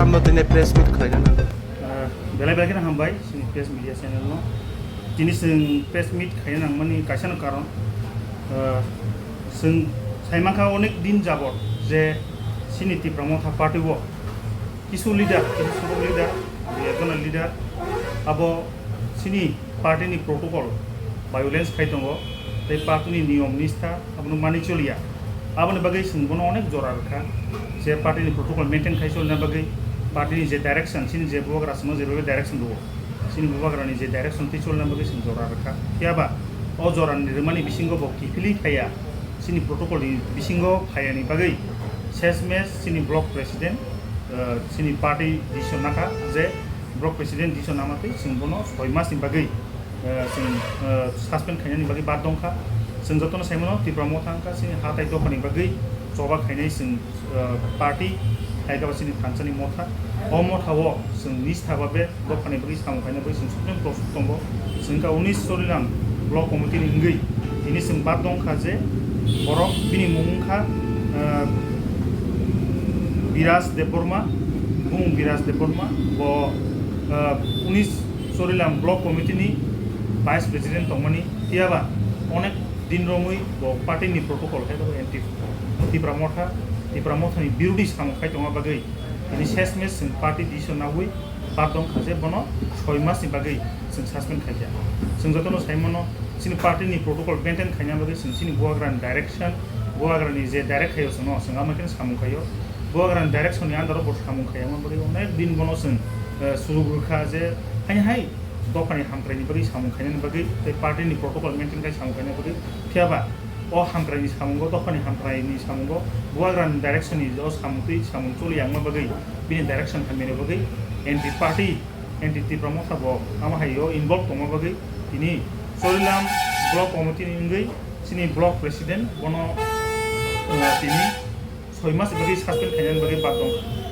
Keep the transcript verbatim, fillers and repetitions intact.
Tamo tini press meet khlaina nango. Ah, belai belai kheno hambai chini press media channel no. Tini chwng press meet khaina nangmani kaisa no karon, ah, chwng saimankha onek din jabot je chini Tipra Motha party o kisu leader, kisu suru leader, regional leader, abo chini party ni protocol violence khai tongo, tei party ni niyom nistha abono mani choliya. Aboni bagwi chwng bono onek jora rwkha, je party ni protocol maintain khai cholna bagwi, party ni je direction, chini je bubagra chwngno je direction rwo, chini bubagra ni je direction twi cholna bagwi chwng jora rwkha. Phiya ba o jora ni rwmani bisingo bo kiphilwi thaya, chini protocol ni bisingo phayani bagwi sesmes chini block president, eh, chini party decision nakha je block president decision namatwi chwng bono soi mas ni bagwi, eh, chwng, eh, suspend khainani bagwi bad dongkha. Chwng jotono saimano Tipra Motha wngkha chini ha tai dophani bagwi choba khainai chwng, eh, party, hai khe bo chini thansani motha. O motha o chwng nistha babe dophani bagwi samung khaina bagwi chwng Supreme Court tongo. Chwng kha unis Sorilam Block Committee ni wngwi tini chwng bad dongkha je borok bini mung wngkha, eh, Biraj Debbarma, bumung Biraj Debbarma, bo, eh, unis Sorilam Block Committee ni Vice President tongmani, phiya ba onek din romwi bo party ni protocol hai khe bo anti Tipra Motha, Tipra Motha ni birodhi samung khai tongma bagwi tini sesmes chwng party decision nawi bad dongkha je bono soi mas ni bagwi chwng suspend khaikha. Chwng jotono saimano chini party ni protocol maintain khaina bagwi chwng chini bubagra ni direction, bubagra ni je direct khaio chwngno chwng ama khe samung khaio. Bubagra ni direction ni under o bo samung khaiya bagwi onek din bono chwng, eh, sujug rwkha je hai hai dophani hamkraini bagwi samung khainani bagwi tei party ni protocol maintain khai samung khaina bagwi, phiya ba o hamkraini samungo, dophani hamkraini samungo bubagrani direction ni o samung twi samung choli yangma bagwi bini direction hamyani bagwi anti party, anti Tipra Motha bo ama hai o involve tongma bagwi tini Sorilam Block Committee ni wngwi chini block president bono, uh, tini soi mas bagwi suspend khainani bagwi bad dongkha.